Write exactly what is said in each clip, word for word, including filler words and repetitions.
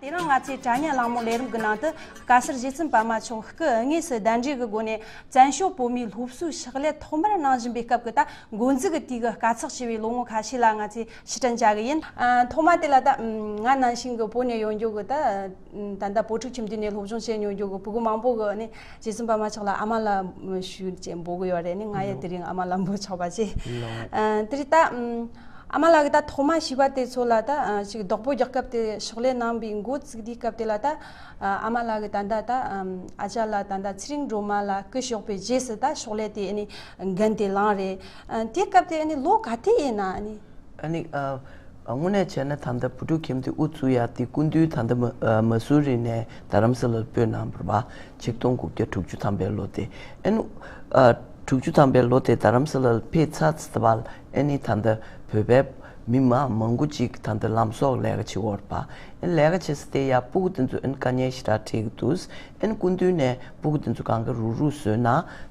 དེ་རིང་ང་ཚོས་དྲ་བརྙན་གླེང་མོལ་ལས་རིམ་གྱི་ནང་དུ། བཀའ་ཟུར་རྗེ་བཙུན་པད་མ་མཆོག་སྐུ་དངོས་སུ་གདན་འདྲེན་གྱི་སྒོ་ནས་བཙན་བྱོལ་བོད་མིའི་སློབ་གསོའི་ཕྱག་ལས་ཐོག་མར་གནང་བཞིན་པའི་སྐབས་ཀྱི་ད་འགོ་འཛུགས་ཀྱི་དུས་ཀྱི་དཀའ་ཚེགས་ཆེ་བའི་ལོ་ངོ་ཁ་ཤས་ལ་ང་ཚོས་ཕྱིར་དྲན་བྱ་གི་ཡིན། ཨ། ཐོག་མ་དེ་ལ་ད་ང་ནང་བཞིན་གྱི་བོད་ནས་ཡོང་རྒྱུ་གི་ད་ད་ལྟ་བོད་ཕྲུག་ཁྱིམ་སྡེ་ནས་སློབ་སྦྱོང་བྱས་ཡོང་རྒྱུ་གི་ཕྲུ་གུ་མང་པོ་གི་ནས་རྗེ་བཙུན་པད་མ་མཆོག་ལ་ཨ་མ་ལགས་ཞུ་ཅེས་འབོད་གི་ཡོད་རེད། ནས་ང་ཡང་དེ་རིང་ཨ་མ་ལགས་འབོད་ཆོག་པ་བྱས། ཨ། དེ་རིང་ད་ཨ་མ་ལགས་ཀྱིས་ད་ཐོག་མ་ཞུས་པ་དེ་ཚོ་ལ་ད་ཅིག་བདག་པོ་རྒྱག་སྐབས་དེ་ཕྱག་ལས་གནང་བའི་འགོ་བཙུགས་དུས་སྐབས་དེ་ལ་ད་ཨ་མ་ལགས་ཀྱིས་ད་ལྟ་ད་ཨ་ཅག་ལགས་ད་ལྟ་ཚེ་རིང་སྒྲོལ་མ་ལགས་སྐུ་གཤེགས་པའི་རྗེས་སུ་ད་ཕྱག་ལས་དེ་ཨ་ནི་འགན་དེ་བླངས་རེད། ཨ། དེ་སྐབས་དེ་ཨ་ནི་ལོ་ག་དུས་ཡིན་ན་ཨ་ནི། ཨ་ནི། ཨ། དངོས་གནས་བྱས་ན་ད་ལྟ་བུ་ཕྲུག་ཁྱིམ་སྡེ་དབུ་བཙུགས་ཡ་དེ་སྐུ་མདུན་ད་ལྟ་མ་ཨ་མ་སུ་རི་ནས་རྡ་རམ་ས་ལར་སྤོས་གནང་བ་རེད་པ། ཆིག་སྟོང་དགུ་བརྒྱ་དྲུག་ཅུ་ཐམ་པའི་ལོ་དེ། ཨ་ནི། ཨ། དྲུག་ཅུ་ཐམ་པའི་ལོ་དེ་རྡ་རམ་ས་ལར་ཕེབས་ཚར་ཚར་བ་ལ་ཨ་ནི་ད་ལྟ་བོད་པའི་མི་མང་མང་པོ་ཅིག་ད་ལྟ་ལམ་སང་ལས་ཀ་བྱེད་ཀྱི་ཡོད་རེད་པ། ཨ་ནི་ལས་ཀ་བྱེད་ས་དེ་ཡ་སྤུ་གུ་དེ་ཚོ་ཨ་ནི་དཀའ་ངལ་ཞེ་དྲག་འཕྲད་ཀྱི་འདུག་ཨ་ནི་སྐུ་མདུན་ནས་སྤུ་གུ་དེ་ཚོ་གང་ག་རུག་རུག་བཟོས་ན།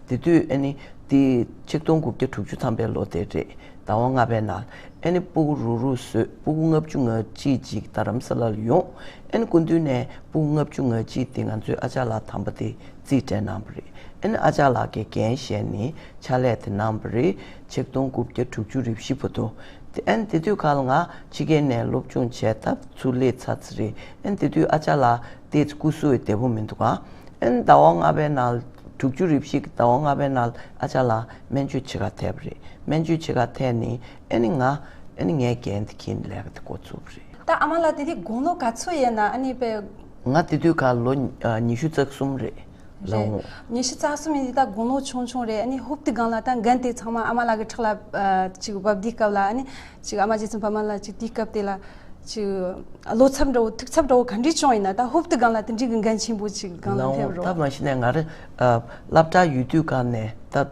དེ་དུས་ཨ་ནི་དེ་ཆིག་སྟོང་དགུ་བརྒྱ་དྲུག་ཅུ་ཐམ་པའི་ལོ་དེ་རེད། ཟླ་བ་ལྔ་པའི་ནང་ཨ་ནི་སྤུ་གུ་རུག་རུག་བཟོས། སྤུ་གུ་ལྔ་བཅུ་ང་གཅིག་ཅིག་རྡ་རམ་ས་ལར་ཡོང་། ཨ་ནི་སྐུ་མདུན་ནས་སྤུ་གུ་ལྔ་བཅུ་ང་གཅིག་དེ་ང་ཚོའི་ཨ་ཅག་ལགས་དམ་པ་དེ་རྩིས་སྤྲད་གནང་བ་རེད། ཨ་ནི་ཨ་ཅག་ལགས་ཀྱིས་འགན་བཞེས་ནས་ཕྱག་ལས་དེ་གནང་བ་རེད། ཆིག་སྟོང་དགུ་བརྒྱ་དྲུག་ཅུ་རེ་བཞི་བར་དུ། དེ་ཨ་ནི་དེ་དུས་ཁ་ལ་ང་ཕྱི་རྒྱལ་ནས་སློབ་སྦྱོང་བྱས་ད་ཚུར་སླེབས་ཚར་ཚར་རེད། ཨ་ནི་དེ་དུས་ཨ་ཅག་ལགས་དེ་སྐུ་གཟུགས་བདེ་པོ་མི་འདུག་ག་ཨ་ནི་ཟླ་བ་ལྔ་པའི་ནང་དྲུག་ཅུ་རེ་བཞི་གི་ཟླ་བ་ལྔ་པའི་ནང་ཨ་ཅག་ལགས་སྨན་བཅོས་བྱེད་ག་ཐད་པ་རེད། སྨན་བཅོས་བྱེད་ག་ཐད་ནས་ཨ་ནི་ང་ཨ་ནི་ངའི་འགན་དེ་འཁྱེར་ནས་ལས་ཀ་དེ་འགོ་བཙུགས་པ་རེད། ད་ཨ་མ་ལགས་དེ་དུས་དགུང་ལོ་ག་ཚོད་ཡིན་ན་ཨ་ནི་པའི། ང་དེ་དུས་ཁ་ལོ་ཉི་ཤུ་རྩ་གསུམ་རེད། ལོ་རེད། ངོ་། ཉི་ཤུ་རྩ་གསུམ་ཡིན་དུས་ད་དགུང་ལོ་ཆུང་ཆུང་རེད། ཨ་ནི་ཧུབ་དེ་སྒང་ལ་ད་འགན་དེ་ཚང་མ་ཨ་མ་ལགས་ཀྱི་ཕྲག་ལ་ཅིག་བབས་དུས་སྐབས་ལ་ཨ་ནི་ཅིག་ཨ་མ་རྗེ་བཙུན་པད་མ་ལགས་ཅིག་དུས་སྐབས་དེ་ལ་ཅིག་བློ་འཚབ་འདྲ་བོ་ཐུགས་འཚབ་འདྲ་བོ་ག་འདྲས་བྱུང་ཡིན་ན། ད་ཧུབ་དེ་སྒང་ལ་དེ་འདྲའི་གི་འགན་ཆེན་པོ་ཅིག་སྒང་ལ་ལོ་ངོ་། སླེབས་རོགས། ད་མ་གཞི་ནས་ང་རང་སློབ་གྲྭ་ཡོད་དུས་སྒང་ནས་ད་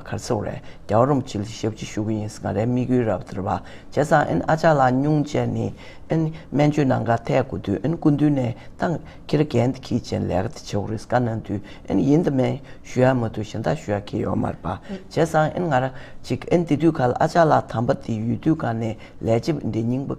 ག་རེ་ཟེར་དགོས་རེད། རྒྱལ་བ་རིན་པོ་ཆེ་ལ་ཞབས་ཕྱི་ཞུ་གི་ཡིན་ཟེར་ང་རའི་དམིགས་ཡུལ་རབ་དེ་རེད་པ། བྱས་ཙང་ཨ་ནི་ཨ་ཅག་ལགས་སྙུང་བྱས་ནས་ཨ་ནི་སྨན་བཅོས་གནང་ག་ཐད་དགོས་དུས་ཨ་ནི་སྐུ་མདུན་ནས་ད་ཁྱེད་རང་འགན་དེ་འཁྱེར་བྱས་ལས་ཀ་དེ་བྱེད་དགོས་རེད་བཀའ་གནང་དུས་ཨ་ནི་ཡིན་དང་མིན་ཞུ་ཡ་མ་གཏོགས་གཞན་དག་ཞུ་ཡ་གང་ཡང་ཡོད་མ་རེད་པ། བྱས་ཙང་ཨ་ནི་ང་རང་ཅིག་ཨ་ནི་དེ་དུས་ཁ་ལ་ཨ་ཅག་ལགས་དམ་པ་དེ་ཡོད་དུས་སྒང་ནས་ལས་བྱེད་པ་འདི་རྙིང་པ་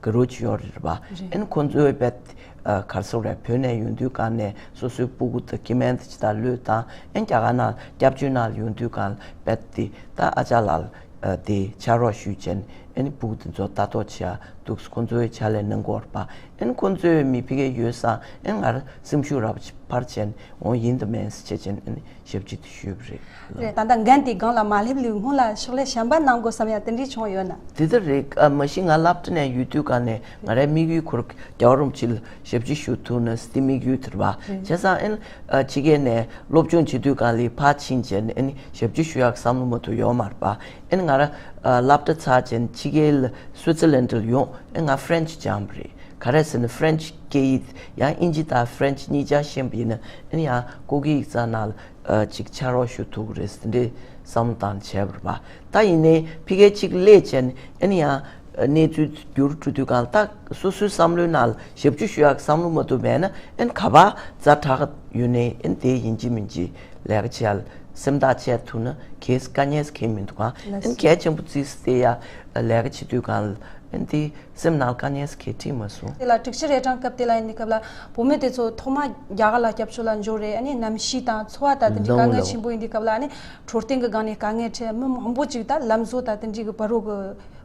ག་རེ་ཅིག་ཡོད་རེད་པ། རེད། ཨ་ནི་ཁོང་ཚོའི་བེད་ག་རེ་ཟེར་དགོས་རེད། བོད་ནས་ཡོང་དུས་སྒང་ནས་སོ་སོའི་སྤུ་གུ་དང་སྐྱེ་དམན་དང་ཇི་ལྟར་ལོས་དང་ཨ་ནི་རྒྱ་གར་ནང་སྐྱབས་བཅོལ་ནང་ཡོང་དུས་སྒང་བེད་དེ་ད་ཨ་ཅག་ལགས་ཨ་དེ་ཕྱག་རོགས་ཞུས་བྱས་ནས་ཨ་ནི་སྤུ་གུ་དེ་ཚོ་ལྟ་རྟོག་བྱེད་ཡ་འདུག་ཁོང་ཚོའི་ཕྱག་ལས་གནང་གི་ཡོད་རེད་པ། ཨ་ནི་ཁོང་ཚོའི་མི་ཕ་གིར་ཡོད་ཙང་ཨ་ནི་ང་རང་སེམས་ཤུགས་རབ་འཕར་བྱས་ནས་འོ་ཡིན་དང་མིན་ཟེར་བྱས་བྱས་ནས་ཨ་ནི་ཞབས་ཕྱི་དེ་ཞུས་པ་རེད། རེད། ད་ལྟ་འགན་དེ་སྒང་ལ་མ་སླེབས་ལུས་སྔོན་ལ་ཕྱག་ལས་གཞན་པ་གནང་དགོས་བསམ་ཡ་དེ་འདྲས་བྱུང་ཡོད་ན། དེ་ལྟར་རེད། ཨ་མ་གཞི་ང་སློབ་གྲྭ་ནས་ཡོད་དུས་སྒང་ནས་ང་རའི་དམིགས་ཡུལ་ཁོ་རང་རྒྱལ་བ་རིན་པོ་ཆེ་ལ་ཞབས་ཕྱི་ཞུ་ཐུབ་ན་ཟེར་དེ་དམིགས་ཡུལ་དེ་རེད་པ། རེད། བྱས་ཙང་ཨ་ནི་ཕྱི་རྒྱལ་ནས་སློབ་སྦྱོང་བྱེད་དུས་སྒང་ལ་ཕར་ཕྱིན་བྱས་ནས་ཨ་ནི་ཞབས་ཕྱི་ཞུ་ཡག་བསམ་བློ་མ་གཏོགས་ཡོད་མ་རེད་པ། ཨ་ནི་ང་རང་སློབ་གྲྭ་ཚར་བྱས་ནས་ཕྱི་རྒྱལ་སུའི་ཙི་ལན་ཌར་ཡོང་ཨ་ནི་ང་ཧྥ་རན་ཆི་སྦྱངས་པ་རེད། ག་རེ་ཟེར་ན་ཧྥ་རན་ཆི་སྐད་ཡིག་ཡང་དབྱིན་ཇི་དང་ཧྥ་རན་ཆི་གཉིས་ཆ་ཤེས་པ་ཡིན་ན་ཨ་ནི་ཡང་སྐུ་སྒེར་ཡིག་ཚང་ནང་ལ་ཨ་ཅིག་ཕྱག་རོགས་ཞུ་ཐུབ་ཀྱི་རེད་ཟེར་འདྲའི་བསམ་བློ་བཏང་བྱས་པ་རེད་པ། ད་ཡིན་ནའི་ཕ་གིར་ཅིག་སླེབས་བྱས་ནས་ཨ་ནི་ཡང་གནས་ཚུལ་འགྱུར་འགྲོ་དུས་སྒང་ལ་ད་སོ་སོའི་བསམ་བློའི་ནང་ལ་ཞབས་ཕྱི་ཞུ་ཡག་བསམ་བློ་མ་གཏོགས་མེད་ན་ཨ་ནི་ག་པར་ཛ་དྲག་ཡོད་ནའི་ཨ་ནི་དེ་ཡིན་གཅིག་མིན་གཅིག་ལས་ཀ་བྱེད་ཡ་ལ་སེམས་ཐག་བཅད་ཐུབ་ན་གལ་སྲིད་དཀའ་ངལ་གང་ཡང་མི་འདུག་ག་ཨ་ནི་གལ་ཆེན་པོ་བརྩིས་ཏེ་ཡ་ལས་ཀ་བྱེད་དུས་སྒང་ལ་ཨ་ནི་དེ། སེམས་ནང་དཀའ་ངལ་གང་ཡང་འཕྲད་མ་སོང་། དེ་ལ་དྲུག་ཅུ་རེ་གྲངས་སྐབས་དེ་ལ་ཡིན་དུས་སྐབས་ལ་བུད་མེད་དེ་ཚོ་ཐོག་མ་རྒྱ་གར་ལ་སྐྱབས་བཅོལ་ལ་འབྱོར་རེད། ཨ་ནི་གནམ་གཤིས་དང་འཚོ་བ་དང་དེ་འདྲའི་དཀའ་ངལ་ཆེན་པོ་ཡིན་དུས་སྐབས་ལ་ཨ་ནི་འཕྲོད་བསྟེན་གྱི་སྒང་ནས་དཀའ་ངལ་འཕྲད། མི་མང་པོ་ཅིག་ད་ལམ་བཟོ་དང་དེ་འདྲའི་གི་བར་རོ་གི་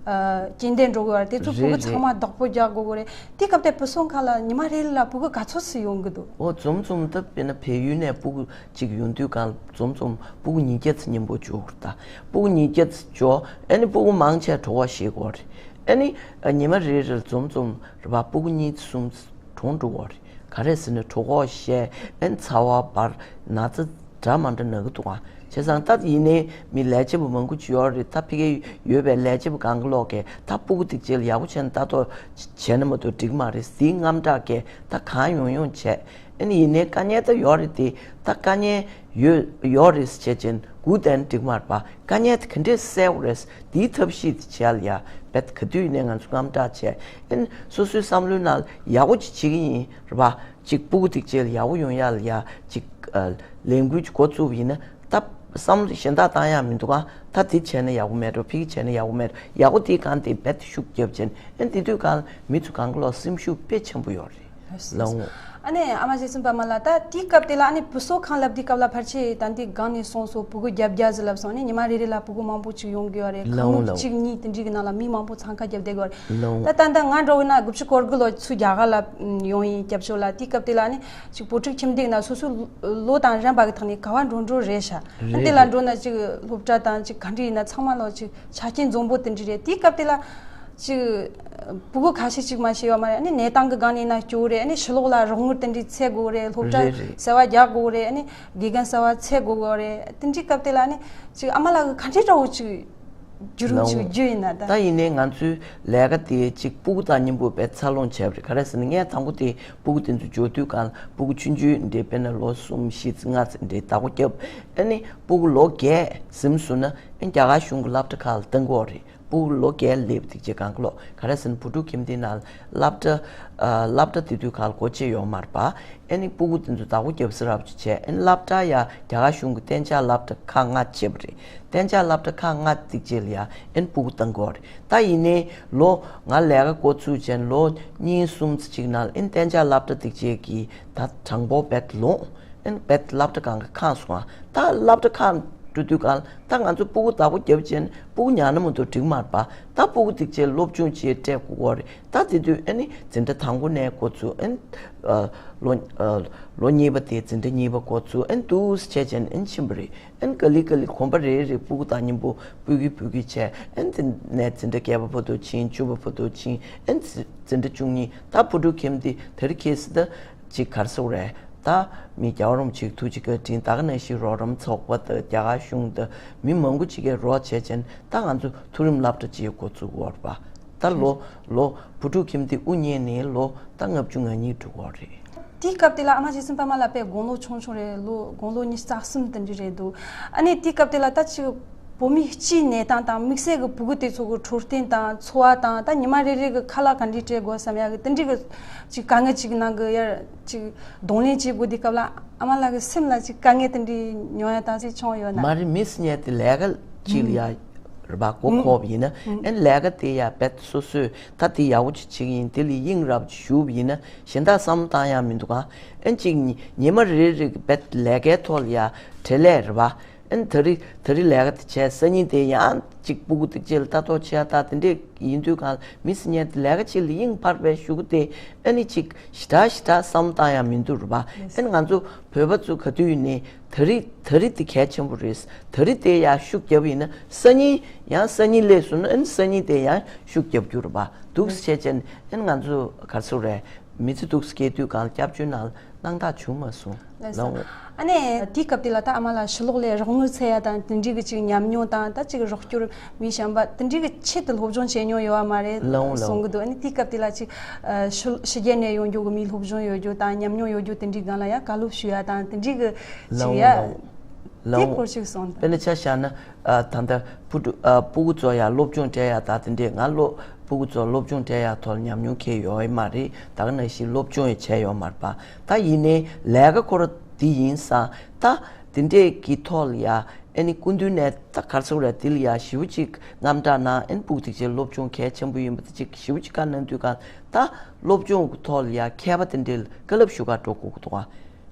རྐྱེན་འདས་འགྲོ་གི་ཡོད་རེད། དེ་ཚོ་ཕྲུ་གུ་ཚང་མ་བདག་པོ་རྒྱག་དགོས་གི་རེད། དེ་སྐབས་དེ་བུད་སོང་ཁ་ལ་ཉི་མ་རེ་རེ་ལ་ཕྲུ་གུ་ག་ཚོད་ཙམ་ཡོང་གི་འདུག་འོ་འཛོམས་འཛོམས་ད་དཔེར་ན་བལ་ཡུལ་ནས་ཕྲུ་གུ་ཅིག་ཡོང་དུས་སྒང་འཛོམས་འཛོམས་ཕྲུ་གུ་ཉིས་བརྒྱ་ཙམ་མཉམ་པོ་འབྱོར་གི་རེད། ད་ཕྲུ་གུ་ཉིས་བརྒྱ་ཙམ་འབྱོར་ཨ་ནི་ཕྲུ་གུ་མང་ཆེ་གྲོད་ཁོག་བཤལ་གི་ཡོད་རེད། ཨ་ནི་ཉི་མ་རེ་རེར་འཛོམས་འཛོམས་རེད་པ་ཕྲུ་གུ་གཉིས་གསུམ་གྲོངས་འགྲོ་གི་ཡོད་རེད། ག་རེ་ཟེར་ན་གྲོད་ཁོག་བཤལ་ཨ་ནི་ཚ་བ་འབར་ན་ཚ་འདྲ་མ་འདྲ་ན་གི་འདུག་ཨ། བྱས་ཙང་ད་ཡིན་ནའི་མི་ལས་བྱེད་པ་མང་པོ་ཅིག་ཡོད་རེད། ད་ཕ་གིར་ཡོད་པའི་ལས་བྱེད་པ་གང་ག་ལོག་གིས་ད་ཕྲུ་གུ་དེ་ཅིག་ལ་ཡག་པོ་བྱས་ནས་ལྟ་རྟོག་བྱས་ན་མ་གཏོགས་འགྲིག་མ་རེད་ཟེར་དངངས་སྐྲག་གིས་ད་གང་ཡོང་ཡོང་བྱས། ཨ་ནི་ཡིན་ནའི་དཀའ་ངལ་ད་ཡོད་རེད་དེ། ད་དཀའ་ངལ་ཡོད་ཡོད་རེད་ཟེར་བྱས་ཅན་སྒུག་བསྡད་ན་འགྲིག་མ་རེད་པ། དཀའ་ངལ་དེ་ག་འདྲས་སེལ་དགོས་རེད། དེའི་ཐབས་ཤེས་དེ་བྱེད་ཡ་ལ་ཡ་བེད་ག་དུས་ཡིན་ནའི་ང་ཚོ་དངངས་སྐྲག་བྱས། ཨ་ནི་སོ་སོའི་བསམ་བློའི་ནང་ལ་ཡག་པོ་ཅིག་བྱེད་ཀྱི་ཡིན་རེད་པ། ཅིག་ཕྲུ་གུ་དེ་ཅིག་ལ་ཡག་པོ་ཡོང་ཡ་ལ་ཡ་ཅིག་ཨ་ལས་འགུལ་ཅིག་འགོ་བཙུགས་པ་ཡིན་ན་ད་བསམ་བློ་གཞན་དག་བཏང་ཡ་མི་འདུག་ག་ད་དེ་བྱས་ན་ཡག་པོ་མེད་འགྲོ། ཕ་གི་བྱས་ན་ཡག་པོ་མེད་འགྲོ། ཡག་པོ་དེའི་སྒང་དེ་བེད་ཤུགས་བརྒྱབ་བྱས་ཨ་ནི་དེ་དུས་སྒང་ལ་མི་ཚོ་གང་ག་ལོག་སེམས་ཤུགས་དཔེ་ཆེན་པོ་ཡོད་རེད། ལགས་འོང་། ཨ་ནི་ཨ་མ་རྗེ་བཙུན་པད་མ་ལགས། ད་དེའི་སྐབས་དེ་ལ་ཨ་ནི་བུ་གསོ་ཁང་ལབ་དུས་སྐབས་ལ་ཕལ་ཆེར་ད་འདི་སྒང་ནས་སོང་སོ་ཕྲུ་གུ་བརྒྱད་བརྒྱ་ཟིག་ལབ་སོང་། ཨ་ནི་ཉི་མ་རེ་རེ་ལ་ཕྲུ་གུ་མང་པོ་ཅིག་ཡོང་དགོས་བ་རེད། ལགས་ཁང་འོང་། མིག་ལགས་འོང་། གཅིག་གཉིས་དེ་འདྲའི་གི་ནང་ལ་མི་མང་པོ་འཚང་ཁ་བརྒྱབ་བསྡད་དགོས་བ་རེད། ལགས་འོང་། ད་ད་ལྟ་ང་འདྲ་བོ་ན་དགུ་བཅུ་གོ་དགུ་ལོ་ཚུར་རྒྱ་གར་ལ་ཡོང་ཡིན་སྐྱབས་བཅོལ་ལ། དེའི་སྐབས་དེ་ལ་ཨ་ནི་ཅིག་བུ་ཕྲུག་ཁྱིམ་སྡེ་གི་ནང་སོ་སོའི་ལོ་དང་རན་པ་གི་ཐོག་ནས་ག་བ་འགྲོ་འགྲོ་རེད་ཤག་རེད། དེ་ལ་རེད། འགྲོ་ན་ཅིག་སློབ་གྲྭ་དང་ཅིག་ག་འདྲ་ཡིན་ན་ཚང་མ་ལོ་ཅིག་ཆ་རྐྱེན་འཛོམས་པོ་དེ་འདྲ་རེད། དེའི་སྐབས་དེ་ལ་ཅིག་ཕྲུ་གུ་ཁ་ཤས་ཅིག་མ་ཤེས་པ་མ་རེད། ཨ་ནི་གནས་སྟངས་ཀྱི་སྒང་ནས་ན་སྐྱོ་རེད། ཨ་ནི་ཕྱི་ལོགས་ལ་རོགས་དངུལ་དེ་འདྲ་འཚོལ་དགོས་རེད། སློབ་གྲྭ་རེད་རེད། གསར་བ་རྒྱག་དགོས་རེད། ཨ་ནི་དགེ་རྒན་གསར་བ་འཚོལ་དགོས་རེད། དེ་འདྲའི་སྐབས་དེ་ལ་ཨ་ནི་ཅིག་ཨ་མ་ལགས་ཀྱི་ག་འདྲའི་འདྲ་བོ་ཅིག་བརྒྱུད་རིམ་ཅིག་ལགས་འོང་། བརྒྱུད་ཡིན་ན་ད། ད་ཡིན་ནའི་ང་ཚོའི་ལས་ཀ་དེ་ཅིག་ཕྲུ་གུ་དང་མཉམ་པོ་དཔེ་འཚར་ལོངས་བྱས་པ་རེད། ག་རེ་ཟེར་ན་ངས་དང་པོ་དེ་ཕྲུ་གུ་དེ་ཚོ་འབྱོར་དུས་སྒང་ལ་ཕྲུ་གུ་ཆུང་ཆུང་འདྲའི་དཔེར་ན་ལོ་གསུམ་བཞི་ལྔ་ཙམ་འདྲའི་བདག་པོ་བརྒྱབ། ཨ་ནི་ཕྲུ་གུ་ལོ་བརྒྱད་ཟིན་སོང་ན་ཨ་ནི་རྒྱ་གར་གཞུང་གི་སློབ་གྲྭ་ཁག་ལ་གཏང་གི་ཡོད་རེད། ཕྲུ་གུ་ལོ་བརྒྱད་སླེབས་དུས་ཅིག་གང་གི་ལོ་ག་རེ་ཟེར་ན་བུ་ཕྲུག་ཁྱིམ་སྡེའི་ནང་སློབ་གྲྭ་ཨ་སློབ་གྲྭ་དེ་དུས་སྒང་ལ་སྒོ་ཕྱེ་ཡོད་མ་རེད་པ། ཨ་ནི་ཕྲུ་གུ་དེ་ཚོ་བདག་པོ་བརྒྱབ་ས་རབ་ཅིག་བྱས། ཨ་ནི་སློབ་གྲྭ་ཡ་རྒྱ་གར་གཞུང་གི་གཏན་འཇགས་སློབ་གྲྭ་ཁག་ལྔ་བྱས་པ་རེད། གཏན་འཇགས་སློབ་གྲྭ་ཁག་ལྔ་དེ་ཅིག་ལ་ཡ་ཨ་ནི་ཕྲུ་གུ་གཏང་གི་ཡོད་རེད། ད་ཡིན་ནའི་ལོ་ང་ལས་ཀ་འགོ་ཚུགས་བྱས་ལོ་གཉིས་གསུམ་ཙམ་ཅིག་ནང་ལ་ཨ་ནི་གཏན་འཇགས་སློབ་གྲྭ་དེ་ཅིག་གི་ད་གྲངས་འབོར་རྦད་ལོངས། ཨ་ནི་རྦད་སློབ་གྲྭ་སྒང་ག་ཁེངས་སོང་ང་། ད་སློབ་གྲྭ་ཁེངས་འགྲོ་དུས་སྒང་ལ་ད་ང་ཚོ་ཕྲུ་གུ་བདག་པོ་བརྒྱབ་བྱས་ཕྲུ་གུ་ཉར་ན་མ་གཏོགས་འགྲིག་མ་རེད་པ། ད་ཕྲུ་གུ་དེ་ཅིག་སློབ་སྦྱོང་བྱེད་སྤྲད་དགོས་ཀྱི་ཡོད་རེད། ད་དེ་དུས་ཨ་ནི་འཛིན་གྲྭ་དང་པོ་ནས་འགོ་ཚུགས། ཨ་ནི་ཨ་ལོ་ཨ་ལོ་གཉིས་པ་དེ་འཛིན་གྲྭ་གཉིས་པ་འགོ་ཚུགས། ཨ་ནི་འདུག་སེ་བྱས་བྱས་ཨ་ནི་ཕྱིན་པ་རེད། ཨ་ནི་ག་ལེ་ག་ལེ་གོམ་པ་རེ་རེ་ཕྲུ་གུ་དང་མཉམ་པོ་ཕྲུ་གུ་ཕྲུ་གུ་བྱས། ཨ་ནི་དེ་ནས་འཛིན་གྲྭ་བརྒྱད་པ་བར་དུ་ཕྱིན། བཅུ་པ་བར་དུ་ཕྱིན། ཨ་ནི་འཛིན་གྲྭ་བཅུ་གཉིས། ད་བུ་ཕྲུག་ཁྱིམ་སྡེ་དེ་རིང་ཁ་སང་ད་ཅིག་ག་རེ་ཟེར་དགོས་རེད། ད་མི་རྒྱལ་བ་རིན་པོ་ཆེའི་ཐུགས་རྗེ་བཀའ་དྲིན་ད་ག་ནང་བཞིན་རོགས་རམ་ཚོགས་པ་དང་རྒྱ་གར་གཞུང་དང་མི་མང་པོ་ཅིག་གིས་རོགས་བྱས་བྱས་ད་ང་ཚོ་མཐོ་རིམ་སློབ་གྲྭ་ཅིག་འགོ་བཙུགས་ཡོད་རེད་པ། ད་ལོ་ལོ་བུ་ཕྲུག་ཁྱིམ་སྡེ་དབུ་བརྙེས་ནས་ལོ་ད་ལྔ་བཅུ་ང་གཉིས་འགྲོ་གི་ཡོད་རེད། དེའི་སྐབས་དེ་ལ་ཨ་མ་རྗེ་བཙུན་པད་མ་ལགས་དཔེ་དགུང་ལོ་ཆུང་ཆུང་རེད། ལོ་དགུང་ལོ་ཉི་ཤུ་རྩ་གསུམ་དེ་འདྲ་རེད་འདུག་ཨ་ནི་དེའི་སྐབས་དེ་ལ་ད་ཅིག་བོད་མི་སྤྱིའི་གནས་སྟངས་དང་དམིགས་བསལ་གྱི་ཕྲུ་གུ་དེ་ཚོ་གི་འཕྲོད་བསྟེན་དང་འཚོ་བ་དང་ད་ཉི་མ་རེ་རེ་གི་ཁ་ལག་ག་འདྲ་སྤྲད་དགོས་བསམ་ཡག་གི་དེ་འདྲ་གི་ཅིག་དཀའ་ངལ་ཅིག་ནང་གི་ཡར་ཅིག་གདོང་ལེན་བྱེད་དགོས་དུས་སྐབས་ལ་ཨ་མ་ལགས་ཀྱི་སེམས་ལ་ཅིག་དཀའ་ངལ་དེ་འདྲ་མྱོང་ཡ་དང་ཅིག་བྱུང་ཡོད་ན། མ་རེད། མི་སུ་ཉལ་དེ་ལས་ཀ་ཅིག་ལ་ཡ་རེད་པ། མགོ་འཁོར་བ་ཡིན་ན་ཨ་ནི་ལས་ཀ་དེ་ཡ་རྦད་སོ་སོས་ད་དེ་ཡག་པོ་ཅིག་བྱེད་ཀྱི་ཡིན། དེ་ལ་དབྱིངས་རབ་ཅིག་ཞུགས་པ་ཡིན་ན་གཞན་དག་བསམ་བློ་བཏང་ཡ་མི་འདུག་ག་ཨ་ནི་ཅིག་ཉི་ཉི་མ་རེ་རེ་གི་རྦད་ལས་ཀའི་ཐོག་ལ་ཡ་བྲེལ་ལས་རེད་པ། ཨ་ནི་ད་རེས་ད་རེས་ལས་ཀ་དེ་བྱས། སང་ཉིན་དེ་ཡང་ཅིག་ཕྲུ་གུ་དེ་ཅིག་ལ་ལྟ་རྟོག་བྱེད་ཡ་ད་དེ་འདྲས་ཡིན་དུས་སྒང་ལ་མི་སུ་ཉལ་དེ་ལས་ཀ་ཅིག་ལ་དབྱིངས་འཕར་བའི་གཞུག་གུ་དེ་ཨ་ནི་ཅིག་ཞེ་དྲག་ཞེ་དྲག་བསམ་བློ་བཏང་ཡ་མི་འདུག་རེད་པ། ཨ་ནི་ང་ཚོ་བོད་པ་ཚོ་ག་དུས་ཡིན་ནའི་ད་རེས་ད་རེས་དེ་གལ་ཆེན་པོ་རེད། ད་རེས་དེ་ཡང་ཤུགས་རྒྱབ་ཡིན་ན་སང་ཉིན་ཡང་སང་ཉིན་སླེབས་སོང་ན་ཨ་ནི་སང་ཉིན་དེ་ཡང་ཤུགས་རྒྱབ་རྒྱུ་རེད་པ། འདུག་སེ་བྱས་བྱས་ཨ་ནི་ང་ཚོ་ག་རེ་ཟེར་དགོས་རེད། མི་ཚེ་འདུག་སེ་སྐྱེལ་དུས་སྒང་ལ་སྐྱབས་བཅོལ་ནང་ལ་སྣང་དག་བྱུང་མ་སོང་། ལགས་སོ། ལགས་འོང་། ཨ་ནི་དེའི་སྐབས་དེ་ལ་ད་ཨ་མ་ལགས་ཕྱི་ལོགས་ལ་རོགས་དངུལ་འཚོལ་ཡ་དང་དེ་འདྲའི་གི་ཅིག་ཉམས་མྱོང་དང་ད་ཅིག་རོགས་སྐྱོར་མི་གཞན་པ་དེ་འདྲའི་གི་ཆེད་དུ་སློབ་སྦྱོང་བྱས་མྱོང་ཡོད་པ་མ་རེད། ལགས་འོང་། ལགས་འོང་། གསུང་གི་འདུག་ཨ་ནི་དེའི་སྐབས་དེ་ལ་ཅིག་ཕྱི་ཕྱི་རྒྱལ་ནས་ཡོང་རྒྱུ་གི་མི་སློབ་སྦྱོང་ཡོད་རྒྱུ་དང་ཉམས་མྱོང་ཡོད་རྒྱུ་དེ་འདྲའི་སྒང་ལ་ཡ་བཀའ་སློབ་ཞུ་ཡ་དང་དེ་འདྲའི་གི་ལགས་ཅིག་འོང་། ཡ། ལགས་འོང་། ལགས་འོང་། དེའི་སྐོར་ཅིག་གསུངས་དང་། དཔེར་ན་ཆ་བཞག་ན། ཨ་ད་ལྟ་ཕྲུ་གུ་ཨ་ཕྲུ་གུ་ཚོ་ཡ་སློབ་སྦྱོང་སྤྲད་ཡ་ད་དེ་འདྲས་ང་སློབ་ཕྲུ་གུ་ཚོ་སློབ་སྦྱོང་སྤྲད་ཡ་ཐོག་ལ་ཉམས་མྱོང་ཁྱེར་ཡོད་མ་རེད། ད་ག་ནང་བཞིན་སློབ་སྦྱོང་ཡང་བྱས་ཡོད་མ་རེད་པ། ད་ཡིན་ནའི་ལས་ཀ་ཁོ་ར་འདི་ཡིན་ཙང་ད་དེ་འདྲས་ཀྱི་ཐོག་ལ་ཡ་ཨ་ནི་སྐུ་མདུན་ནས་ད་ག་རེ་ཟེར་དགོས་རེད། དེ་ལ་ཡ་ཞེ་པོ་ཅིག་དངངས་སྐྲག་ནང་ཨ་ནི་ཕྲུ་གུ་དེ་ཅིག་སློབ་སྦྱོང་གལ་ཆེན་པོ་ཡིན་པ་དེ་ཅིག་ཞེ་པོ་ཅིག་བཀའ་གནང་དུས་སྒང་ད་སློབ་སྦྱོང་གི་ཐོག་ལ་ཡ་མཁས་པ་དེ་འདྲས་ལ་བཀའ་སློབ་ཞུ་ག་འགྲོ་དགོས་ཀྱི་འདུག་ག་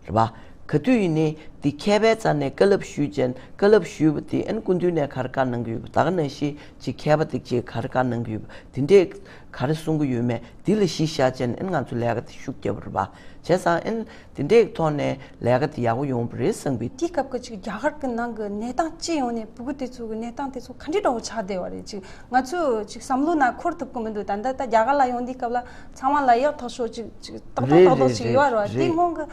རེད་པ། ག་དུས་ཡིན་ནའི་འདི་མཁས་པའི་རྩ་ནས་བཀའ་སློབ་ཞུས་ཅན་བཀའ་སློབ་ཞུས་པ་དེ་ཨ་ནི་སྐུ་མདུན་ནས་ག་རེ་བཀའ་གནང་གི་ཡོད་པ། ད་ག་ནང་བཞིན་ཅིག་མཁས་པ་དེ་ཅིག་ག་རེ་བཀའ་གནང་གི་ཡོད་པ། དེ་འདྲས་ག་རེ་གསུང་གི་ཡོད་མེད་འདི་ལ་གཞི་བཞག་ཅན་ཨ་ནི་ང་ཚོ་ལས་ཀ་དེ་ཤུགས་རྒྱབ་པ་རེད་པ། བྱས་ཙང་ཨ་ནི་དེ་འདྲས་ཐོག་ནས་ལས་ཀ་དེ་ཡག་པོ་ཡོང་བ་རེད་བསམ་པའི། དེའི་སྐབས་ཀྱི་ཅིག་རྒྱ་གར་གྱི་ནང་གི་གནས་སྟངས་སྤྱི་ཡོངས་ནས་ཕྲུ་གུ་དེ་ཚོ་གི་གནས་སྟངས་དེ་ཚོ་ག་འདྲས་འདྲ་བོ་ཆགས་བསྡད་པ་རེད། ཅིག་ང་ཚོས་ཅིག་བསམ་བློ་ནང་འཁོར་ཐུབ་ཀྱི་མི་འདུག་ད་ལྟ་ད་རྒྱ་གར་ལ་ཡོང་དུས་སྐབས་ལ་ཚང་མ་ལ་ཡག་ཐག་ཆོད་ཅིག་ཅིག་ཏག་ཏག་རེད་ཏག་ཏག་རེད་ཅིག་རེད་ཡོད་རེད་པ། རེད། དེ་སྔོན་གྱི་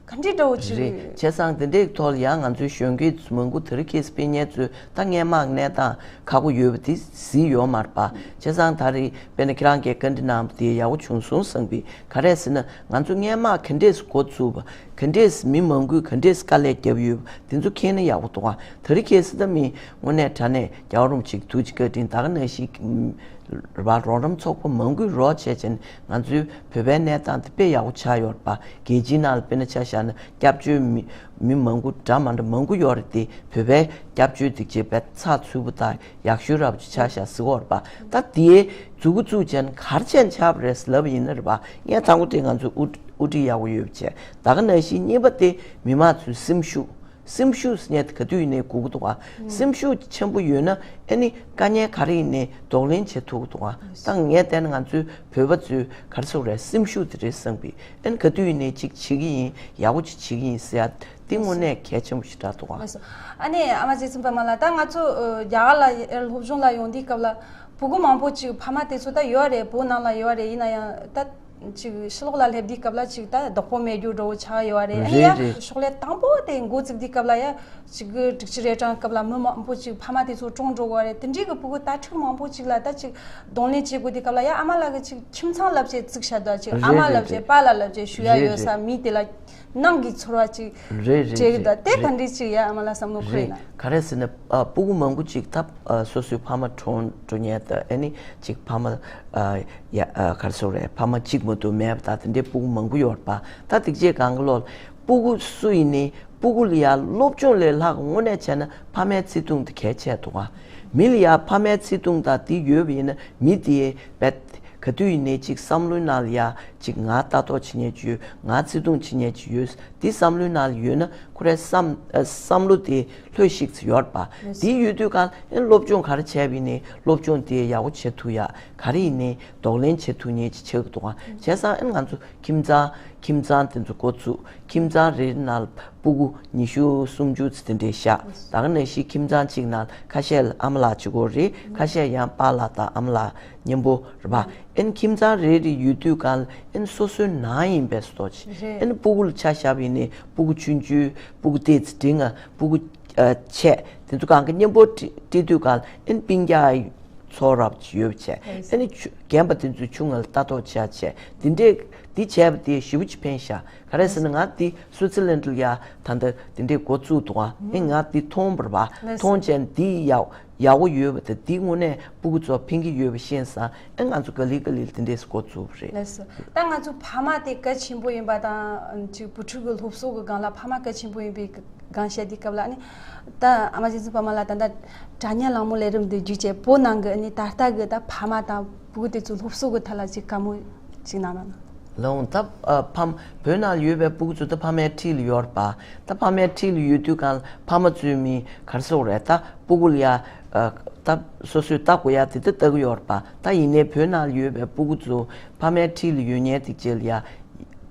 ག་འདྲས་འདྲ་བོ་ཅིག་རེད། རེད། བྱས་ཙང་དེ་འདྲའི་ཐོག་ལ་ཡང་ང་ཚོའི་གཞོན་སྐྱེས་མང་པོ་དེ་རིང་ཁ་སང་སྤུན་ཉེ་ཚོས་ད་སྔོན་མ་གནས་སྟངས་ཁག་པོ་ཡོད་པ་དེ་གཟིགས་ཡོད་མ་རེད་པ། བྱས་ཙང་ད་རེས་དཔེར་ན་ཁྱེད་རང་གིས་བཀའ་འདྲི་གནང་བ་དེ་ཡག་པོ་བྱུང་སོང་བསམ་པའི། ག་རེ་ཟེར་ན་ང་ཚོ་སྔོན་མ་ག་འདྲས་འགོ་ཚུགས་པ། ག་འདྲས་མི་མང་པོས་ག་འདྲས་དཀའ་ལས་བརྒྱབ་ཡོད་པ་དེ་ཚོ་མཁྱེན་ན་ཡག་པོ་འདུག་ག་དེ་རིང་ཁ་སང་ད་མི་དངོས་གནས་དྲང་གནས་རྒྱལ་བ་རིན་པོ་ཆེའི་ཐུགས་རྗེ་བཀའ་དྲིན་ད་ག་ནང་བཞིན་རེད་པ། རོགས་རམ་ཚོགས་པ་མང་པོས་རོགས་བྱས་བྱས་ནས་ང་ཚོའི་བོད་པའི་གནས་སྟངས་དེ་དཔེ་ཡག་པོ་ཆགས་ཡོད་རེད་པ། རྒྱལ་སྤྱིའི་ནང་ལ་དཔེར་ན་ཆ་བཞག་ན་སྐྱབས་བཅོལ་མི་མི་མང་པོ་འདྲ་མ་འདྲ་མང་པོ་ཡོད་རེད་དེ། བོད་པའི་སྐྱབས་བཅོལ་དེ་ཅིག་དཔེ་ཚགས་ཚུད་པོ་དང་ཡག་ཤོས་རབ་ཅིག་ཆགས་ཤག་ཟེར་གྱི་ཡོད་རེད་པ། ད་དེའི་མཛུབ་གུ་བཙུགས་བྱས་ནས་ག་རེ་བྱས་ནས་ཆགས་པ་རེད་ལབ་པ་ཡིན་ན་རེད་པ། ངས་དང་པོ་དེ་ང་ཚོའི་དབུ་ དབུ་ཁྲིད་ཡག་པོ་ཡོད་པ་བྱས། ད་ག་ནང་བཞིན་གཉིས་པ་དེ་མི་མང་ཚོའི་སེམས་ཤུགས། སེམས་ཤུགས་ཟེར་མཁན་དེ་ག་དུས་ཡིན་ནའི་དགོས་ཀྱི་འདུག་ག་སེམས་ཤུགས་ཆེན་པོ་ཡོད་ན་ཨ་ནི་དཀའ་ངལ་ག་རེ་ཡིན་ནའི་གདོང་ལེན་བྱེད་ཐུབ་ཀྱི་འདུག་ག་ད་ངས་བལྟས་ན་ང་ཚོའི་བོད་པ་ཚོའི་ག་རེ་ཟེར་དགོས་རེད། སེམས་ཤུགས་དེ་རེད་བསམ་གི། ཨ་ནི་ག་དུས་ཡིན་ནའི་ཅིག་བྱེད་ཀྱི་ཡིན། ཡག་པོ་ཅིག་བྱེད་ཀྱི་ཡིན་ཟེར་ཡ་དེ་དངོས་གནས་གལ་ཆེན་པོ་ཞེ་དྲག་འདུག་ག་ཨ་ནི་ཨ་མ་རྗེ་བཙུན་པདྨ་ལགས། ད་ང་ཚོ་ཨ་རྒྱ་གར་ལ་སློབ་སྦྱོང་ལ་ཡོང་དུས་སྐབས་ལ་ཕྲུ་གུ་མང་པོ་ཅིག་ཕ་མ་དེ་ཚོ་ད་ཡོད་རེད། བོད་ནང་ལ་ཡོད་རེད། ཡིན་ན་ཡང་ད་ཅིག་ཕྱི་ལོགས་ལ་སླེབས་དུས་སྐབས་ལ་ཅིག་ད་བདག་པོ་མེད་རྒྱུ་འདྲ་བོ་ཆགས་ཡོད་རེད། ཨ་ནི་རེད་ཡ་རེད། ཕྱག་ལས་དང་པོ་དེ་འགོ་བཙུགས་དུས་སྐབས་ལ་ཡ་ཅིག་དྲུག་ཅུ་རེ་གྲངས་སྐབས་ལ་མི་མང་པོ་ཅིག་ཕ་མ་དེ་ཚོ་གྲོངས་འགྲོ་གི་ཡོད་རེད། དེ་འདྲའི་གི་ཕྲུ་གུ་དྭ་ཕྲུག་མང་པོ་ཅིག་ལ་ད་ཅིག་གདོང་ལེན་བྱེད་དགོས་དུས་སྐབས་ལ་ཡ་ཨ་མ་ལགས་ཀྱིས་ཅིག་ཁྱིམ་ཚང་ལབ་བྱས་བཙུགས་བཞག་འདུག་ཅིག་རེད་ཨ་མ་རེད་ལབ་བྱས་རེད། པཱ་ལགས་ལབ་བྱས་ཞུ་ཡ་རེད་ཡོད་རེད། ས་མི་དེ་ལ་ནང་གི་ཚོར་བ་ཅིག་རེད་རེད་སྤྲད་གི་རེད་འདུག་དེ་རེད། ག་འདྲ་ཅིག་ཡ་ཨ་མ་ལགས་བསམ་བློ་འཁོར་ཡིན་རེད། ན། ག་རེ་ཟེར་ན་ཨ་ཕྲུ་གུ་མང་པོ་ཅིག་ད་ཨ་སོ་སོའི་ཕ་མ་གྲོངས་འགྲོ་མཁན་དང་ཨ་ནི་ཅིག་ཕ་མ་ཨ་ཡ་ཨ་ག་རེ་ཟེར་དགོས་རེད། ཕ་མ་གཅིག་མ་གཏོགས་མེད་པ་དང་དེ་འདྲའི་ཕྲུ་གུ་མང་པོ་ཡོད་རེད་པ། ད་དེ་རྗེས་གང་ག་ལོག་ཕྲུ་གུ་སུ་ཡིན་ནའི་ཕྲུ་གུ་ལ་ཡ་སློབ་སྦྱོང་ལས་ལྷག་དངོས་གནས་བྱས་ན་ཕ་མའི་བརྩེ་དུང་དེ་གལ་ཆེ་འདུག་ག་མི་ལ་ཡ་ཕ་མའི་བརྩེ་དུང་དང་དེ་ཡོད་པ་ཡིན་ན་མི་དེ་རྦད་ག་དུས་ཡིན་ནའི་ཅིག་བསམ་བློའི་ནང་ལ་ཡ་ཅིག་ང་ལྟ་རྟོག་བྱེད་མཁན་ཅིག་ཡོད། ང་བརྩེ་དུང་བྱེད་མཁན་ཅིག་ཡོད། དེ་བསམ་བློའི་ནང་ལ་ཡོད་ན་ཁོ་རའི་བསམ་ཨ་བསམ་བློ་དེ་ལྷོད་ཤིག་ཙམ་ཡོད་རེད་པ། དེ་ཡོད་དུས་གང་ཨེ་སློབ་སྦྱོང་ག་རེ་བྱས་པ་ཡིན་ནའི་སློབ་སྦྱོང་དེ་ཡག་པོ་བྱེད་ཐུབ་ཡ། ག་རེ་ཡིན་ནའི་གདོང་ལེན་བྱེད་ཐུབ་མཁན་ཅིག་ཆགས་ཀྱི་འདུག་ག་བྱས་ཙང་ཨེ་ང་ཚོ་ཁྱིམ་ཚང་ཁྱིམ་ཚང་དེ་ཚོ་འགོ་བཙུགས། ཁྱིམ་ཚང་རེ་རེ་ནང་ལ་ཕྲུ་གུ་ཉི་ཤུ་སུམ་ཅུ་ཙམ་དེ་འདྲས་བཞག་ད་ག་ནང་བཞིན་ཁྱིམ་ཚང་གཅིག་ནང་ཁ་ཤས་ལ་ཨ་མ་ལགས་གཅིག་པོ་རེད། ཁ་ཤས་ཡང་པཱ་ལགས་དང་ཨ་མ་ལགས་མཉམ་པོ་རེད་པ། ཨེན་ཁྱིམ་ཚང་རེ་རེ་ཡོད་དུས་གང་ལ་ཨེན་སོ་སོའི་ནང་ཡིན་པའི་བཟོ་ཅིག་རེད། ཨེན་ཕྲུ་གུ་ལ་ཆ་བཞག་པ་ཡིན་ནའི་ཕྲུ་གུ་ཆུང་ཆུང་ཕྲུ་གུ་ཏོག་ཙམ་འབྲིང་ང་ཕྲུ་གུ་ཨ་ཆེ་དེ་ཚོ་གང་ག་མཉམ་པོ་སྤྲད་སྤྲད་དུས་གང་ལ་ཨེན་སྤུན་ཀྱག་ཚོགས་རབས་ཅིག་ཡོད་པ་བྱས། ཨེ་ནི་ཆུ་རྒན་པ་དེ་ཚོའི་ཆུང་ང་ལ་ལྟ་རྟོག་བྱས་བྱས་འདི་འདྲས་འདི་བྱས་པ་དེ་ཞེ་པོ་ཅིག་ཕན་ཤག་ག་རེ་ཟེར་ན་ང་འདི་སུའི་ཙི་ལན་ཌི་ལ་ཡ་ད་ལྟ་འདི་འདྲས་འགོ་བཙུགས་འདུག་ཨ། ཨེ་ང་འདི་མཐོང་བ་རེད་པ། མཐོང་བྱས་འདི་ཡག་ཡག་པོ་ཡོད་པ་དང་འདི་དངོས་གནས་ཕྲུ་གུ་ཚོ་ཕན་གྱི་ཡོད་པ་ཤེས་ཙང་ཨེ་ང་ཚོ་ག་ལེ་ག་ལེ་འདི་འདྲས་འགོ་བཙུགས་པ་རེད། ལགས་སོ། ད་ང་ཚོ་ཕ་མ་དེ་གལ་ཆེན་པོ་ཡིན་པ་དང་ཅིག་བུ་ཕྲུག་གི་སློབ་གསོ་གི་སྒང་ལ་ཕ་མ་གལ་ཆེན་པོ་ཡིན་པའི་སྒང་བཤད་དུས་སྐབས་ལ་ཨ་ནི་ད་ཨ་མ་རྗེ་བཙུན་པདྨ་ལགས་ད་ལྟ་དྲ་བརྙན་གླེང་མོལ་ལས་རིམ་འདི་བརྒྱུད་བྱས་བོད་ནང་གི་ཨ་ནི་ད་ལྟ་གི་ད་ཕ་མ་དང་ཕྲུ་གུ་དེ་ཚོའི་སློབ་གསོ་གི་ཐད་ལ་ཅིག་བཀའ་མོལ་ཅིག་གནང་རོགས་གནང་། ལགས་འོང་། ད་ཨ་ཕ་བོད་ནང་ཡོད་པའི་ཕྲུ་གུ་ཚོ་ད་ཕ་མའི་འཁྲིས་ལ་ཡོད་རེད་པ། ད་ཕ་མའི་འཁྲིས་ལ་ཡོད་དུས་གང་ལ་ཕ་མ་ཚོའི་མི་ག་རེ་ཟེར་དགོས་རེད། ད་ཕྲུ་གུ་ལ་ཡ་ཨ་ད་སོ་སོས་ལྟ་དགོས་ཡ་དེ་ད་ལྟ་གི་ཡོད་རེད་པ། ད་ཡིན་ནའི་བོད་ནང་ལ་ཡོད་པའི་ཕྲུ་གུ་ཚོ་ཕ་མའི་འཁྲིས་ལ་ཡོད་མཁན་དེ་རྗེས་ལ་ཡ་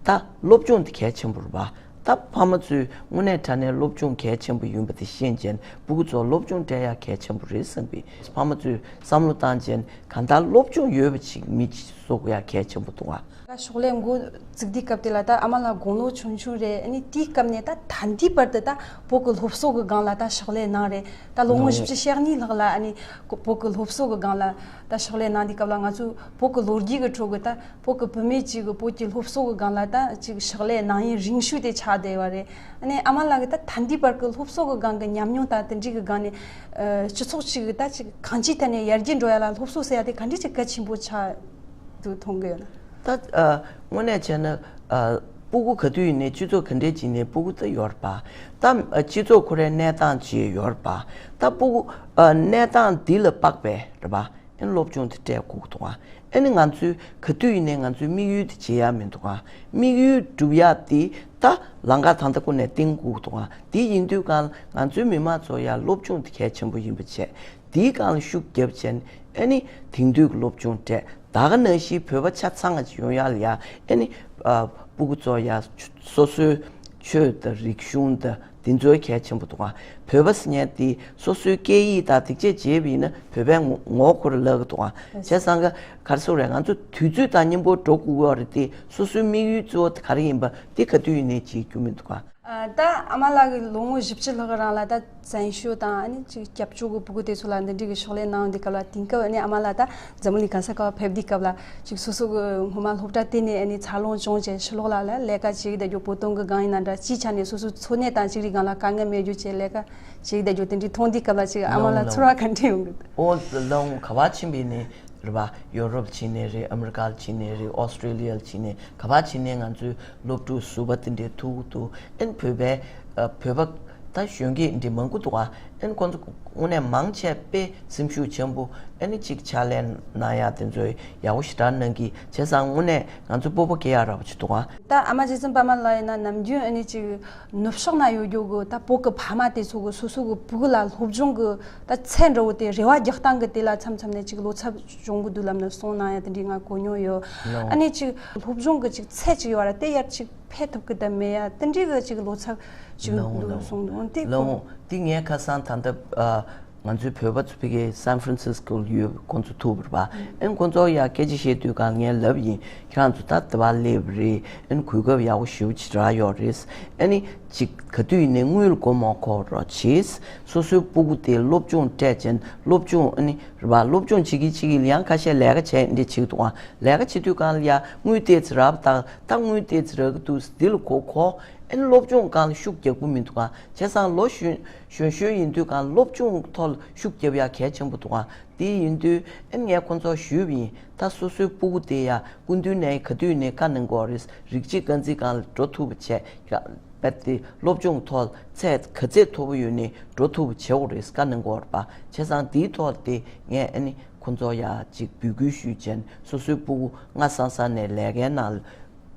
ད་སློབ་སྦྱོང་དེ་གལ་ཆེན་པོ་རེད་པ། ད་ཕ་མ་ཚོས་དངོས་གནས་དྲང་གནས་སློབ་སྦྱོང་གལ་ཆེན་པོ་ཡིན་པ་དེ་ཤེས་བྱས་ཕྲུ་གུ་ཚོ་སློབ་སྦྱོང་སྤྲད་ཡ་གལ་ཆེན་པོ་རེད་བསམ་པའི་ཕ་མ་ཚོས་བསམ་བློ་བཏང་བྱས་གང་ལྟར་སློབ་སྦྱོང་ཡོད་པ་ཅིག་མི་གཅིག་བཟོ་དགོས་ཡ་གལ་ཆེན་པོ་འདུག་ཨ། ད་ཕྱག་ལས་འགོ་བཙུགས་དུས་སྐབས་དེ་ལ་ད་ཨ་མ་ལགས་དགུང་ལོ་ཆུང་ཆུང་རེད། ཨ་ནི་དེའི་སྐབས་ནས་ད་ད་ལྟའི་བར་དུ་ད་བོད་ཀྱི་སློབ་གསོ་གི་སྒང་ལ་ད་ཕྱག་ལས་གནང་རེད། ད་ལོ་ངོ་ལོ་བཞི་བཅུ་ཞེ་གཉིས་ལྷག་ལ་ཨ་ནི་བོད་ཀྱི་སློབ་གསོ་གི་སྒང་ལ་ད་ཕྱག་ལས་གནང་དུས་སྐབས་ལ་ང་ཚོ་བོད་ཀྱི་ལོ་རྒྱུས་ཀྱི་ཁྲོད་ཀྱི་ད་བོད་ཀྱི་བུད་མེད་ཅིག་གི་བོད་ཀྱི་སློབ་གསོ་གི་སྒང་ལ་ད་ཅིག་ཕྱག་ལས་གནང་ཡུན་རིང་ཤོས་དེ་ཆགས་བསྡད་ཡོད་རེད། ཨ་ནི་ཨ་མ་ལགས་ཀྱིས་ད་ད་ལྟའི་བར་གྱི་སློབ་གསོ་གི་སྒང་གི་ཉམས་མྱོང་དང་དེ་འདྲའི་གི་སྒང་ནས་ཨ་སྤྱི་ཚོགས་ཅིག་གི་ད་ཅིག་གང་ཅིའི་ཐད་ནས་ཡར་རྒྱས་འགྲོ་ཡ་ལ་སློབ་གསོ་ཟེར་ཡ་དེ་ག་འདྲ་ཅིག་གལ་ཆེན་པོ་ཆགས་འདུག་མཐོང་གི་ཡོད་ན། ད་ཨ་དངོས་གནས་བྱས་ན་ཨ་ཕྲུ་གུ་ག་དུས་ཡིན་ནའི་སྤྱི་ཚོགས་ག་འདྲས་ཅིག་ནས་ཕྲུ་གུ་ད་ཡོད་རེད་པ། ད་ཨ་སྤྱི་ཚོགས་ཁོ་རའི་གནས་སྟངས་ཅིག་ཡོད་རེད་པ། ད་ཕྲུ་གུ་ཨ་གནས་སྟངས་འདི་ལ་དཔག་པའི་རེད་པ། ཨེ་སློབ་སྦྱོང་དེ་སྤྲད་དགོས་འདུག་ཨ། ཨེ་ནི་ང་ཚོའི་ག་དུས་ཡིན་ནའི་ང་ཚོའི་དམིགས་ཡུལ་དེ་བརྗེད་ཡ་མི་འདུག་ཨ། དམིགས་ཡུལ་སྒྲུབ་ཡ་དེ་ད་ལམ་ཁ་ད་ལྟ་ཀུན་ནས་བཏིང་དགོས་འདུག་ཨ། དེ་ཡིན་དུས་གང་ང་ཚོའི་མི་མང་ཚོ་ཡ་སློབ་སྦྱོང་དེ་གལ་ཆེན་པོ་ཡིན་པ་བྱས། དེའི་སྒང་ལ་ཤུགས་བརྒྱབ་བྱས་ནས་ཨེ་ནི་དེང་དུས་ཀྱི་སློབ་སྦྱོང་སྤྲད། ད་ག་ནང་བཞིན་བོད་པ་ཆ་ཚང་ཅིག་ཡོང་ཡ་ལ་ཡ་ཨེ་ནི་ཨ་ཕྲུ་གུ་ཚོ་ཡ་སོ་སོའི་ཆོས་དང་རིག་གཞུང་དང་། དེ་ཚོའི་གལ་ཆེན་པོ་འདུག་ག་བོད་པ་ཟེར་མཁན་དེ་སོ་སོའི་སྐད་ཡིག་དང་དེ་བཅས་བརྗེད་པ་ཡིན་ན་བོད་པའི་ངོ་ངོ་ཁོ་རང་བརླག་གི་འདུག་ག་བྱས་ཙང་ག་ག་རེ་ཟེར་དགོས་རེད། ང་ཚོ་དུས་ཚོད་དང་མཉམ་པོ་འགྲོ་དགོས་ཀྱི་ཡོད་རེད་དེ། སོ་སོའི་དམིགས་ཡུལ་གཙོ་བོ་དེ་ག་རེ་ཡིན་པ་དེ་ག་དུས་ཡིན་ནའི་བརྗེད་རྒྱུ་མི་འདུག་ག་ཨ། ད་ཨ་མ་ལགས་ཀྱིས་ལོ་ངོ་བཞི་བཅུ་ལྷག་རིང་ལ་ད་བཙན་བྱོལ་དང་ཨ་ནི་ཅིག་སྐྱབས་བཅོལ་གྱི་ཕྲུ་གུ་དེ་ཚོ་ལ་འདི་འདྲའི་གི་ཕྱག་ལས་གནང་ཡོང་དུས་སྐབས་ལ། དེང་སྐབས་ཨ་ནི་ཨ་མ་ལགས་ད་འཛམ་བུ་གླིང་གང་ས་ག་བ་ཕེབས་དུས་སྐབས་ལ་ཅིག་སོ་སོ་གི་སྔོན་མ་སློབ་གྲྭ་དེ་ནས་ཨ་ནི་འཚར་ལོངས་བྱུང་བྱས་ཕྱི་ལོགས་ལ་ལ་ལས་ཀ་བྱེད་ཀྱི་བསྡད་རྒྱུ། བོད་དོན་གྱི་སྒང་ཡིན་ན་འདྲ། སྤྱིའི་ཆ་ནས་སོ་སོའི་འཚོ་གནས་དང་ཅིག་རིགས་སྒང་ལ་དཀའ་ངལ་མེད་རྒྱུ་བྱས་ལས་ཀ་བྱེད་ཀྱི་བསྡད་རྒྱུ་དེ་འདྲའི་མཐོང་དུས་སྐབས་ལ་ཅིག་ཨ་མ་ལགས་ལོང་ཚོར་བ་ག་འདྲ་ཡོང་གི་འདུག་ཨོ་ལོང་ག་བ་ཕྱིན་པ་ཡིན་ནའི་རེད་པ། ཡོ་རོབ་ཕྱིན་ནའི་རེད། ཨ་མི་རི་ཀ་ལ་ཕྱིན་ནའི་རེད། ཨོ་སི་ཀྲི་ལི་ཡ་ལ་ཕྱིན་ནའི་ག་བ་ཕྱིན་ནའི་ང་ཚོའི་སློབ་ཕྲུག་ཟུར་པ་དེ་འདྲའི་ཐུག་གི་འདུག་ཨེ་ནི་བོད་པའི་ཨ་བོད་པ་ད་གཞོན་སྐྱེས་འདི་མང་པོ་འདུག་ཨ། ཨ་ནི་ཁོང་ཚོ་དངོས་གནས་མང་ཆེ་དཔེ་སེམས་ཤུགས་ཆེན་པོ་ཨ་ནི་ཅིག་ཕྱག་ལས་གནང་ཡ་དེ་ཚོ་ཡག་པོ་ཞེ་དྲག་གནང་གི། བྱས་ཙང་དངོས་གནས་ང་ཚོ་སྤོབས་པ་སྐྱེ་ཡ་ར་བ་ཅིག་འདུག་ཨ། ད་ཨ་མ་རྗེ་བཙུན་པད་མ་ལགས་ཡིན་ན་ནམ་རྒྱུན་ཨ་ནི་ཅིག་ནུབ་ཕྱོགས་ན་ཡོད་རྒྱུ་གི་ད་བོད་གི་ཕ་མ་དེ་ཚོ་གི་སོ་སོ་གི་ཕྲུ་གུ་ལ་སློབ་སྦྱོང་གི་ད་ཚད་འདྲ་བོ་དེ་རེ་བ་རྒྱག་སྟངས་གི་དེ་ལ་མཚམས་མཚམས་ནས་ཅིག་བློ་འཚབ་བྱུང་གི་འདུག་ལབ་ནས་གསུངས་གནང་ཡ་དེ་འདྲའི་ང་གོ་མྱོང་ཡོད། ལགས། ཨ་ནི་ཅིག་སློབ་སྦྱོང་གི་ཅིག་ཚད་ཅིག་ཡོད་ར་དེ་ཡར་ཅིག་འཕེལ་ཐུབ་གི་ད་མེད་ཡ་དེ་འདྲའི་གི་ཅིག་བློ་འཚབ་ཅིག་ལགས་འོང་། འདུག་ལགས་འོང་། གསུངས་འདུག་འོང་དེ་ལགས་འོང་། དེ་ངས་ཁ་སང་ད་ལྟ་ཨ་ང་ཚོའི་བོད་པ་ཚོ་ཕ་གི་སན་ཧྥ་རན་སིས་ཀོ་ཡོད། ཁོང་ཚོ་ཐུག་པ་རེད་པ། ཨ་ནི་ཁོང་ཚོ་ཡ་སྐད་ཆ་བཤད་དུས་སྒང་ངས་ལབ་ཡིན། ཁྱེད་རང་ཚོ་ད་ལྟ་བ་སླེབས་རེད། ཨ་ནི་གོ་སྐབས་ཡག་པོ་ཞེ་པོ་ཅིག་རག་ཡོད་རེད། ཨ་ནི་ཅིག་ག་དུས་ཡིན་ནའི་དངུལ་མགོ་མ་འཁོར་རོགས་བྱེད། སོ་སོའི་སྤུ་གུ་དེ་སློབ་སྦྱོང་སྤྲད་ཅན་སློབ་སྦྱོང་ཨ་ནི་རེད་པ། སློབ་སྦྱོང་བྱེད་ཀྱི་བྱེད་ཀྱི་ཡང་ཁ་ཤས་ལས་ཀ་བྱས་འདི་བྱེད་འདུག་ཨ། ལས་ཀ་བྱེད་དུས་སྒང་ལ་ཡ་དངུལ་ཏོག་ཙམ་རག་པ་དང་ད་དངུལ་ཏོག་ཙམ་རག་གི་འདུག་འདི་ལ་གོ་གོ། ཨ་ནི་སློབ་སྦྱོང་སྒང་ལ་ཤུགས་རྒྱག་གི་མི་འདུག་ག། བྱས་ཙང་ལོ་གཞོན་གཞོན་གཞོན་ཡིན་དུས་སྒང་ལ་སློབ་སྦྱོང་ཐོག་ལ་ཤུགས་རྒྱབ་ཡ་གལ་ཆེན་པོ་འདུག་ག། དེ་ཡིན་དུས་ཨ་ནི་ངས་ཁོང་ཚོར་ཞུས་པ་ཡིན། ད་སོ་སོའི་སྤུ་གུ་དེ་ཡ་སྐུ་མདུན་ནས་ག་དུས་ནས་བཀའ་གནང་གི་ཡོད་རེད། རིགས་གཅིག་རྐང་འཛིན་སྒང་ལ་འགྲོ་ཐུབ་པ་བྱས། རྦད་དེ་སློབ་སྦྱོང་ཐོག་ཚད་ག་ཚད་མཐོ་པོ་ཡོད་ནས་འགྲོ་ཐུབ་པ་བྱེད་དགོས་རེད་བཀའ་གནང་གི་ཡོད་རེད་པ། བྱས་ཙང་དེའི་ཐོག་དེ་ངས་ཨ་ནི་ཁོང་ཚོར་ཡ་ཅིག་འབོད་སྐུལ་ཞུས་བྱས་སོ་སོའི་སྤུ་གུ་སྔ་སང་སང་ནས་ལས་ཀའི་ནང་ལ་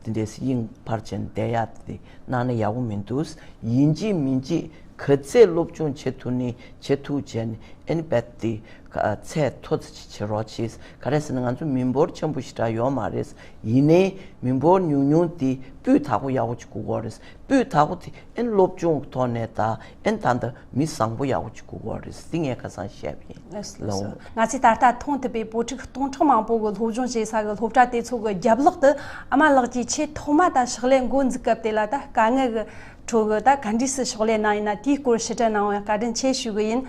དེ་འདྲས་དབྱིངས་འཕར་བྱས་བསྡད་ཡ་དེ་གནང་ན་ཡག་པོ་མི་འདུག། ཡིན་གཅིག་མིན་གཅིག་ག་ཚད་སློབ་སྦྱོང་བྱེད་ཐུབ་ནི་བྱེད་ཐུབ་བྱས་ནས་ཨ་ནི་རྦད་དེ་ཚད་མཐོ་ཙམ་ཅིག་བྱེད་རོགས་བྱེད། ག་རེ་ཟེར་ན་ང་ཚོ་མི་འབོར་ཆེན་པོ་ཞེ་དྲག་ཡོད་མ་རེད། ཡིན་ནའི་མི་འབོར་ཉུང་ཉུང་དེ་སྤུས་དག་པོ་ཡག་པོ་ཅིག་དགོས་ཀྱི་ཡོད་རེད། སྤུས་དག་པོ་དེ་ཨེ་སློབ་སྦྱོང་གི་ཐོག་ནས་དང་ཨེ་ད་ལྟ་མི་བཟང་པོ་ཡག་པོ་ཅིག་དགོས་ཀྱི་ཡོད་རེད། འདི་ངས་ཁ་སང་བཤད་པ་ཡིན། ལགས་སོ། ལགས་སོ། ང་ཚོས་ད་ལྟ་མཐོང་ཐུབ་པའི་བོད་ཕྲུག་སྟོང་ཕྲག་མང་པོ་གི་སློབ་སྦྱོང་བྱེད་ས་གི་སློབ་གྲྭ་དེ་ཚོ་གི་རྒྱབ་ལོགས་དུ་ཨ་མ་ལགས་ཀྱིས་ཆེས་ཐོག་མ་ད་ཕྱག་ལས་འགོ་འཛུགས་སྐབས་དེ་ལ་ད་དཀའ་ངལ་གི་ཁྲོད་གི་ད་ག་འདྲས་སེ་ཕྱག་ལས་གནང་ཡིན་ན་དེའི་སྐོར་ཕྱི་དྲན་གནང་བ་ཡང་བཀའ་དྲིན་ཆེ་ཞུ་གི་ཡིན།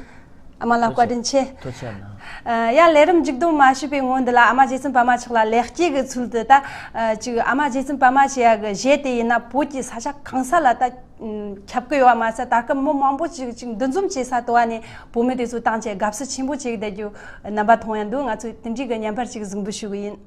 ཨ་མ་ལགས་བཀའ་དྲིན་ཆེ། ཐུགས་རྗེ་གནང་། ཨ་ཡ་ལས་རིམ་མཇུག་བསྡོམས་མ་ཞུས་པའི་སྔོན་འདི་ལ་ཨ་མ་རྗེ་བཙུན་པད་མ་མཆོག་ལ་ལེགས་སྐྱེས་ཀྱི་ཚུལ་དུ་ད་ཨ་ཅིག་ཨ་མ་རྗེ་བཙུན་པད་མ་ཞེས་ཡ་གི་གཞས་དེ་ཡིན་ན་བོད་ཀྱི་ས་ཆ་གང་ས་ལ་ད་ཨ་ཁྱབ་ཀྱི་ཡོད་པ་མ་ཟད་ད་སྐབས་མི་མང་པོ་ཅིག་ཅིག་འདུ་འཛོམས་བྱེད་ས་དུ་བ་ནས་བོད་མི་དེ་ཚོ་བཏང་བྱས་དགའ་བསུ་ཆེན་པོ་བྱེད་ཀྱི་བསྡད་རྒྱུ་རྣམ་པ་མཐོང་ཡ་འདུག། ང་ཚོས་དེ་འདྲའི་གི་བརྙན་པར་ཅིག་གཟིགས་འབུལ་ཞུ་གི་ཡིན།